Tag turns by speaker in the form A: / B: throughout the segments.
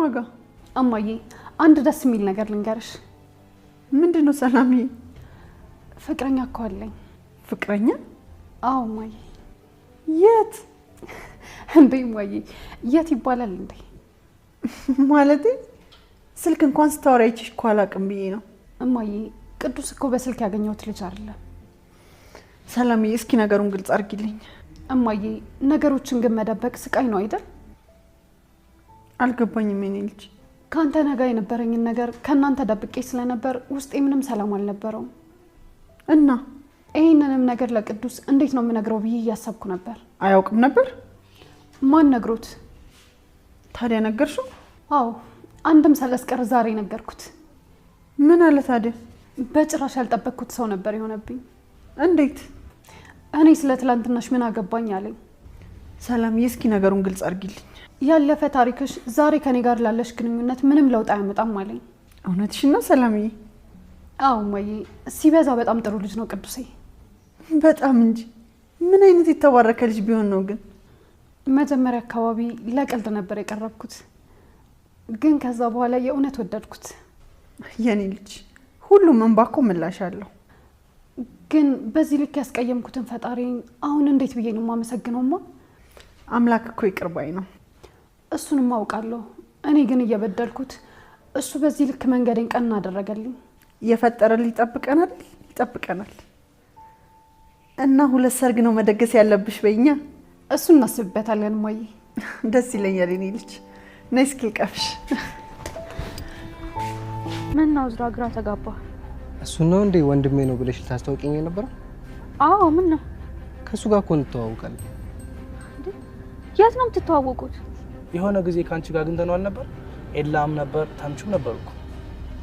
A: ከማጋ?
B: እማዬ አንድ ደስ የሚል ነገር ልንገርሽ።
A: ምንድን ነው ሰላምዬ?
B: ፍቅረኛ እኮ አለኝ።
A: ፍቅረኛ?
B: አዎ እማዬ።
A: የት?
B: እንዴ እማዬ የት ይባላል እንዴ?
A: ማለቴ ስልክ እንኳን ስታወሪ አይቼሽ እኮ አላውቅም ብዬ ነው።
B: እማዬ ቅዱስ እኮ በስልክ ያገኘሁት ልጅ አይደለም።
A: ሰላምዬ እስኪ ነገሩን ግልጽ አድርጊልኝ።
B: እማዬ ነገሮችን ግን መደበቅ ስቃይ ነው አይደል?
A: አልገባኝም የኔ ልጅ።
B: ከአንተ ጋር የነበረኝን ነገር ከእናንተ ደብቄ ስለነበር ውስጤ ምንም ሰላም አልነበረውም።
A: እና
B: ይህንንም ነገር ለቅዱስ እንዴት ነው የምነግረው ብዬ እያሰብኩ ነበር።
A: አያውቅም ነበር?
B: ማን ነግሮት?
A: ታዲያ ነገርሽው?
B: አዎ አንድም ሳላስቀር ዛሬ ነገርኩት።
A: ምን አለ ታዲያ?
B: በጭራሽ ያልጠበቅኩት ሰው ነበር የሆነብኝ።
A: እንዴት?
B: እኔ ስለ ትላንትናሽ ምን አገባኝ አለኝ።
A: ሰላምዬ እስኪ ነገሩን ግልጽ አድርጊልኝ።
B: ያለፈ ታሪክሽ ዛሬ ከኔ ጋር ላለሽ ግንኙነት ምንም ለውጥ አያመጣም አለኝ።
A: እውነትሽን ነው ሰላምዬ?
B: አዎ እማዬ፣ ሲበዛ በጣም ጥሩ ልጅ ነው ቅዱሴ።
A: በጣም እንጂ። ምን አይነት የተባረከ ልጅ ቢሆን ነው ግን።
B: መጀመሪያ አካባቢ ለቀልድ ነበር የቀረብኩት፣ ግን ከዛ በኋላ የእውነት ወደድኩት።
A: የኔ ልጅ ሁሉም እንባ እኮ ምላሽ አለው።
B: ግን በዚህ ልክ ያስቀየምኩትን ፈጣሪን አሁን እንዴት ብዬ ነው የማመሰግነውማ?
A: አምላክ እኮ ይቅር ባይ ነው።
B: እሱንም አውቃለሁ። እኔ ግን እየበደልኩት እሱ በዚህ ልክ መንገዴን ቀና አደረገልኝ።
A: የፈጠረን ይጠብቀናል፣ ይጠብቀናል። እና ሁለት ሰርግ ነው መደገስ ያለብሽ በይኛ።
B: እሱን እናስብበታለን እማዬ።
A: ደስ ይለኛል የኔ ልጅ። ነይ እስኪ ልቀፍሽ።
C: ምን ነው እዝራ ግራ ተጋባ።
D: እሱን ነው እንዴ ወንድሜ ነው ብለሽ ልታስታውቂኝ የነበረው?
C: አዎ። ምን ነው?
D: ከእሱ ጋር እኮ እንተዋወቃለን።
C: የት ነው የምትተዋወቁት?
E: የሆነ ጊዜ ከአንቺ ጋር አግኝተነዋል ነበር። ኤላም ነበር ተምቹም ነበር እኮ።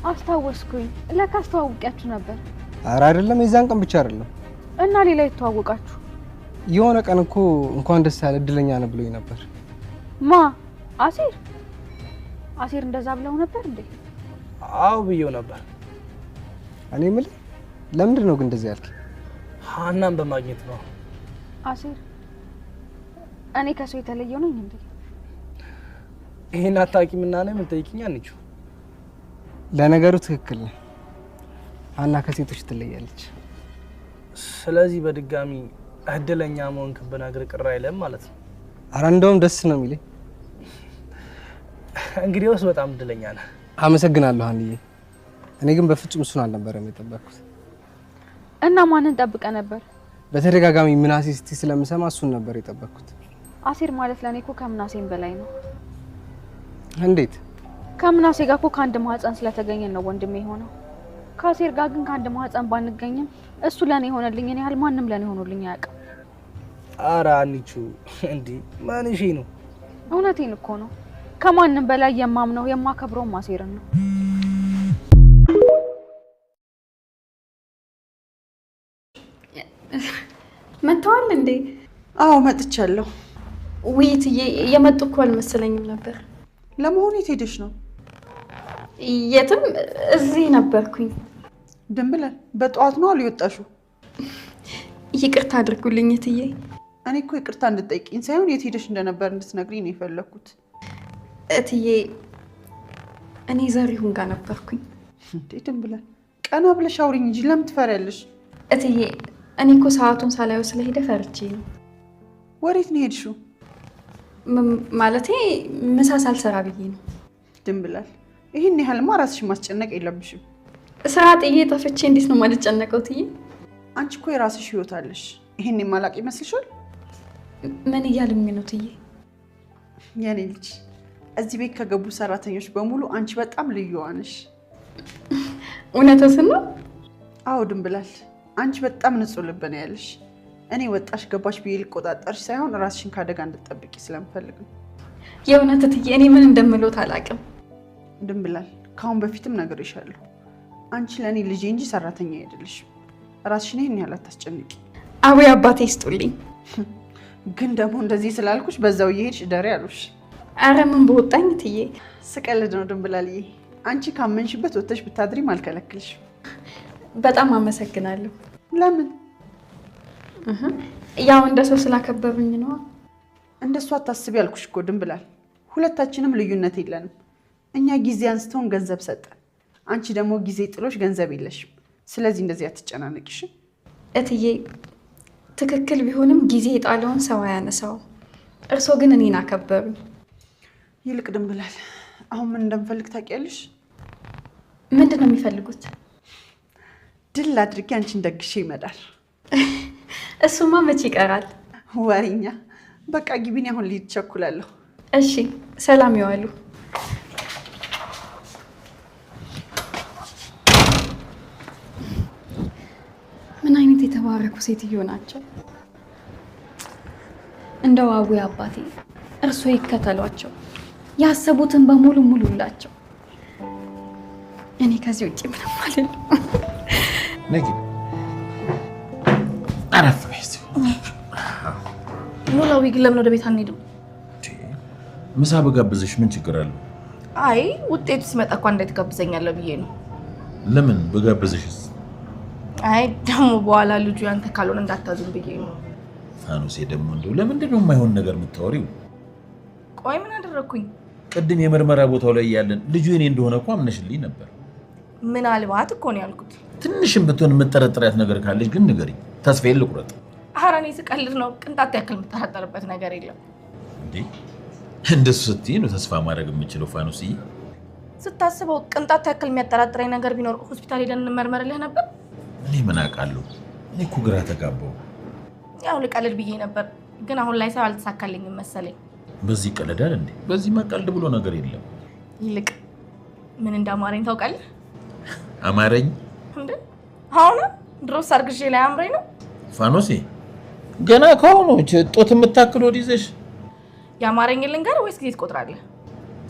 C: አስታወስኩኝ። ለካ አስተዋውቂያችሁ ነበር።
D: ኧረ አይደለም፣ የዛን ቀን ብቻ አይደለም።
C: እና ሌላ የተዋወቃችሁ?
D: የሆነ ቀን እኮ እንኳን ደስ ያለ እድለኛ ነህ ብሎኝ ነበር።
C: ማ? አሴር? አሴር እንደዛ ብለው ነበር እንዴ?
E: አዎ ብዬው ነበር።
D: እኔ የምልህ ለምንድን ነው ግን እንደዚህ ያልክ?
E: ሀናን በማግኘት ነው።
C: አሴር፣ እኔ ከሰው የተለየው ነኝ እንዴ?
E: ይሄን አታውቂም እና ነው የምትጠይቂኝ? አንቺው
D: ለነገሩ ትክክል ነህ። ሀና ከሴቶች ትለያለች።
E: ስለዚህ በድጋሚ እድለኛ መሆንክን ብነግርህ ቅር አይልም ማለት ነው።
D: ኧረ እንደውም ደስ ነው የሚለኝ።
E: እንግዲያውስ በጣም እድለኛ ነህ።
D: አመሰግናለሁ ሀንዬ። እኔ ግን በፍጹም እሱን አልነበረም የጠበቅኩት።
C: እና ማንን ጠብቀ ነበር?
D: በተደጋጋሚ ምናሴ ስትይ ስለምሰማ እሱን ነበር የጠበቅኩት።
C: አሴር ማለት ለእኔ እኮ ከምናሴም በላይ ነው።
D: እንዴት?
C: ከምናሴ ጋር እኮ ከአንድ ማህፀን ስለተገኘን ነው ወንድሜ የሆነው። ከአሴር ጋር ግን ከአንድ ማህፀን ባንገኝም እሱ ለእኔ የሆነልኝን ያህል ማንም ለእኔ ሆኖልኝ አያውቅም።
E: ኧረ አንቺ እንዲህ ማንሽ ነው?
C: እውነቴን እኮ ነው። ከማንም በላይ የማምነው የማከብረውም አሴርን ነው።
F: መጥተዋል እንዴ?
A: አዎ መጥቻለሁ።
F: ውይይትዬ የመጡ እኮ አልመሰለኝም ነበር።
A: ለመሆኑ የት ሄደሽ ነው?
F: የትም እዚህ ነበርኩኝ።
A: ድንብላል በጠዋት ነው አሉ የወጣሽው?
F: ይቅርታ አድርጉልኝ እትዬ።
A: እኔ እኮ ይቅርታ እንድጠይቂኝ ሳይሆን የት ሄደሽ እንደነበር እንድትነግሪኝ ነው የፈለግኩት።
F: እትዬ እኔ ዘሪሁን ጋር ነበርኩኝ።
A: እንዴ ድንብላል ቀና ብለሽ አውሪኝ እንጂ ለምን ትፈሪያለሽ?
F: እትዬ እኔ እኮ ሰዓቱን ሳላየው ስለሄደ ፈርቼ ነው።
A: ወዴት ነው የሄድሽው?
F: ማለቴ ምሳ ሳልሰራ ብዬ ነው።
A: ድንብላል ይህን ያህልማ ራስሽን ማስጨነቅ የለብሽም።
F: ስራ ጥዬ ጠፍቼ እንዴት ነው የማልጨነቀው እትዬ?
A: አንቺ እኮ የራስሽ ህይወት አለሽ። ይህን የማላቅ ይመስልሻል?
F: ምን እያሉኝ ነው እትዬ?
A: የኔ ልጅ እዚህ ቤት ከገቡ ሰራተኞች በሙሉ አንቺ በጣም ልዩዋ ነሽ።
F: እውነትሽን ነው?
A: አዎ ድንብላል፣ አንቺ በጣም ንጹህ ልብ ነው ያለሽ። እኔ ወጣሽ ገባሽ ብዬ ልቆጣጠርሽ ሳይሆን ራስሽን ከአደጋ እንድትጠብቂ ስለምፈልግ ነው።
F: የእውነት እትዬ እኔ ምን እንደምሎት አላውቅም።
A: ድንብላል፣ ከአሁን በፊትም ነግሬሻለሁ። አንቺ ለእኔ ልጄ እንጂ ሰራተኛ አይደለሽም። ራስሽን ይህን ያህል አታስጨንቂ።
F: አዊ አባቴ ይስጡልኝ።
A: ግን ደግሞ እንደዚህ ስላልኩሽ በዛው እየሄድሽ ደሬ አሉሽ።
F: አረ ምን በወጣኝ እትዬ።
A: ስቀልድ ነው ድንብላልዬ። አንቺ ካመንሽበት ወጥተሽ ብታድሪም አልከለክልሽም።
F: በጣም አመሰግናለሁ።
A: ለምን?
F: ያው እንደ ሰው ስላከበሩኝ ነዋ።
A: እንደሱ አታስቢ ያልኩሽ እኮ ድንብላል። ሁለታችንም ልዩነት የለንም። እኛ ጊዜ አንስተውን ገንዘብ ሰጠን፣ አንቺ ደግሞ ጊዜ ጥሎሽ ገንዘብ የለሽም። ስለዚህ እንደዚህ አትጨናነቂሽ።
F: እትዬ ትክክል ቢሆንም ጊዜ የጣለውን ሰው አያነሳውም። እርስዎ ግን እኔን አከበሩ።
A: ይልቅ ድንብላል፣ አሁን ምን እንደምፈልግ ታውቂያለሽ?
F: ምንድን ነው የሚፈልጉት?
A: ድል አድርጌ አንቺን ደግሼ ይመጣል።
F: እሱማ መቼ ይቀራል።
A: ወሬኛ። በቃ ግቢን፣ አሁን ልሂድ እቸኩላለሁ።
F: እሺ፣ ሰላም ይዋሉ። ምን አይነት የተባረኩ ሴትዮ ናቸው! እንደው አቡዬ አባቴ እርስዎ ይከተሏቸው፣ ያሰቡትን በሙሉ ሙሉላቸው። እኔ ከዚህ ውጭ ምንም አልልም።
G: ነይ ግቢ። አረፍ በይ እስኪ።
H: ኖላዊ ግን ለምን ወደ ቤት አንሄድም?
G: ምሳ ብጋብዝሽ ምን ችግር አለው?
H: አይ ውጤቱ ሲመጣ እኮ እንዴት ጋብዘኛለህ ብዬ ነው።
G: ለምን ብጋብዝሽስ?
H: አይ ደግሞ በኋላ ልጁ ያንተ ካልሆነ እንዳታዝን ብዬ ነው።
G: ፋኖሴ ደግሞ እንደው ለምንድን ነው የማይሆን ነገር የምታወሪው?
H: ቆይ ምን አደረግኩኝ?
G: ቅድም የምርመራ ቦታው ላይ ያለን ልጁ የኔ እንደሆነ እኮ አምነሽልኝ ነበር።
H: ምናልባት እኮ ነው ያልኩት።
G: ትንሽም ብትሆን የምጠረጥሪያት ነገር ካለች ግን ንገሪኝ። ተስፋዬን ልቁረጥ።
H: ኧረ እኔ ስቀልድ ነው። ቅንጣት ያክል የምጠራጠርበት ነገር የለም።
G: እንዴ እንደሱ ስትይ ነው ተስፋ ማድረግ የምችለው ፋኖስዬ።
H: ስታስበው ቅንጣት ያክል የሚያጠራጥረኝ ነገር ቢኖር ሆስፒታል ሄደን እንመርመርልህ ነበር።
G: እኔ ምን አውቃለሁ? እኔ እኮ ግራ ተጋባሁ።
H: ያው ልቀልድ ብዬ ነበር፣ ግን አሁን ላይ ሰው አልተሳካልኝም መሰለኝ።
G: በዚህ ቀልዳል እንዴ? በዚህ መቀልድ ብሎ ነገር የለም።
H: ይልቅ ምን እንዳማረኝ ታውቃለህ?
G: አማረኝ
H: እንዴ? አሁን ድሮስ አርግዤ ላይ አምረኝ ነው።
G: ፋኖሴ ገና ከሆኑ ጦት የምታክል ወዲህ ይዘሽ
H: ያማረኝ ልንገር ወይስ ጊዜ ትቆጥራለህ?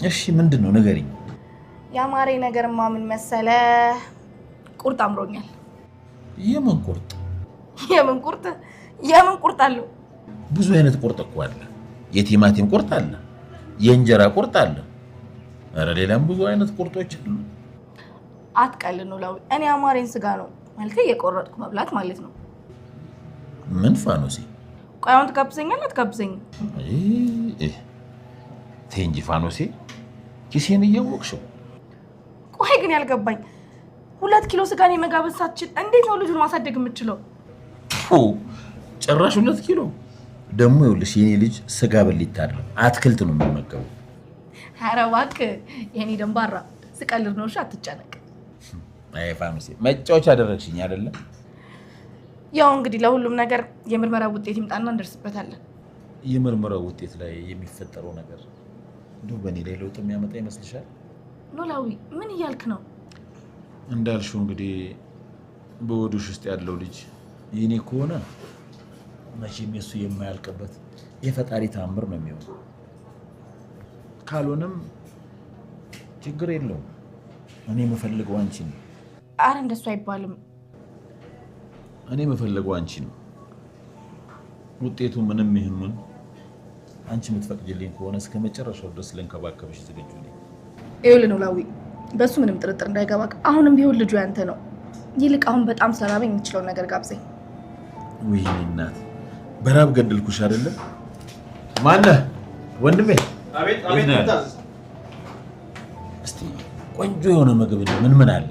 G: እሺ ምንድን ነው ንገሪኝ።
H: ያማረኝ ነገርማ ምን መሰለህ? ቁርጥ አምሮኛል።
G: የምን ቁርጥ?
H: የምን ቁርጥ? የምን ቁርጥ አለው?
G: ብዙ አይነት ቁርጥ እኮ አለ። የቲማቲም ቁርጥ አለ፣ የእንጀራ ቁርጥ አለ። ኧረ ሌላም ብዙ አይነት ቁርጦች አሉ።
H: አትቀልድ ኖላዊ። እኔ አማረኝ ስጋ ነው ማለት የቆረጥኩ መብላት ማለት ነው።
G: ምን ፋኖሴ?
H: ቆይ አሁን ትጋብዘኛለህ አትጋብዘኝም?
G: ተይ እንጂ ፋኖሴ፣ ኪሴን እያወቅሽው።
H: ቆይ ግን ያልገባኝ 2 ኪሎ ስጋን የመጋበዝ ሳትችል እንዴት ነው ልጁን ማሳደግ የምችለው?
G: ጭራሽ 2 ኪሎ ደግሞ ይኸውልሽ፣ የኔ ልጅ ስጋ በሊት አይደለም አትክልት ነው የሚመገበው።
H: ኧረ እባክህ የኔ ደንባራ፣ ስቀልድ ነው። እሺ አትጨነቅ።
G: አይ ፋኖሴ መጫወቻ አደረግሽኝ አይደለም?
H: ያው እንግዲህ ለሁሉም ነገር የምርመራ ውጤት ይምጣና እንደርስበታለን።
G: የምርመራው ውጤት ላይ የሚፈጠረው ነገር እንደው በእኔ ላይ ለውጥ የሚያመጣ ይመስልሻል?
H: ኖላዊ ምን እያልክ ነው?
G: እንዳልሽው እንግዲህ በሆድሽ ውስጥ ያለው ልጅ የኔ ከሆነ መቼም የሱ የማያልቅበት የፈጣሪ ታምር ነው የሚሆነው። ካልሆነም ችግር የለውም። እኔ የምፈልገው አንቺ ነው።
H: አረ እንደሱ አይባልም።
G: እኔ የምፈልገው አንቺ ነው። ውጤቱ ምንም ይሁን ምን አንቺ የምትፈቅጂልኝ ከሆነ እስከ መጨረሻው ድረስ ልንከባከብሽ ዝግጁ ነኝ።
H: ይኸውልህ ኖላዊ፣ በሱ ምንም ጥርጥር እንዳይገባክ። አሁንም ቢሆን ልጁ ያንተ ነው። ይልቅ አሁን በጣም ስለራበኝ የምችለውን ነገር ጋብዘኝ።
G: ውይ እናት፣ በራብ ገደልኩሽ አይደለም? ማነህ ወንድሜ?
I: አቤት አቤት።
G: እስቲ ቆንጆ የሆነ ምግብ ምን ምን አለ?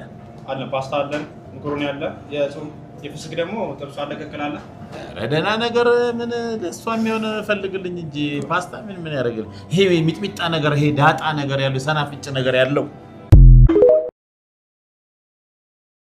I: አለ ፓስታ አለን፣ መኮሮኒ አለ፣ የጾም የፍስክ ደግሞ ጥብስ አለ፣ ቅቅል አለ።
G: ኧረ ደህና ነገር ምን ለእሷ የሚሆን ፈልግልኝ እንጂ ፓስታ ምን ምን ያደርግልኝ? ይሄ ሚጥሚጣ ነገር፣ ይሄ ዳጣ ነገር ያለው፣ ሰናፍጭ ነገር ያለው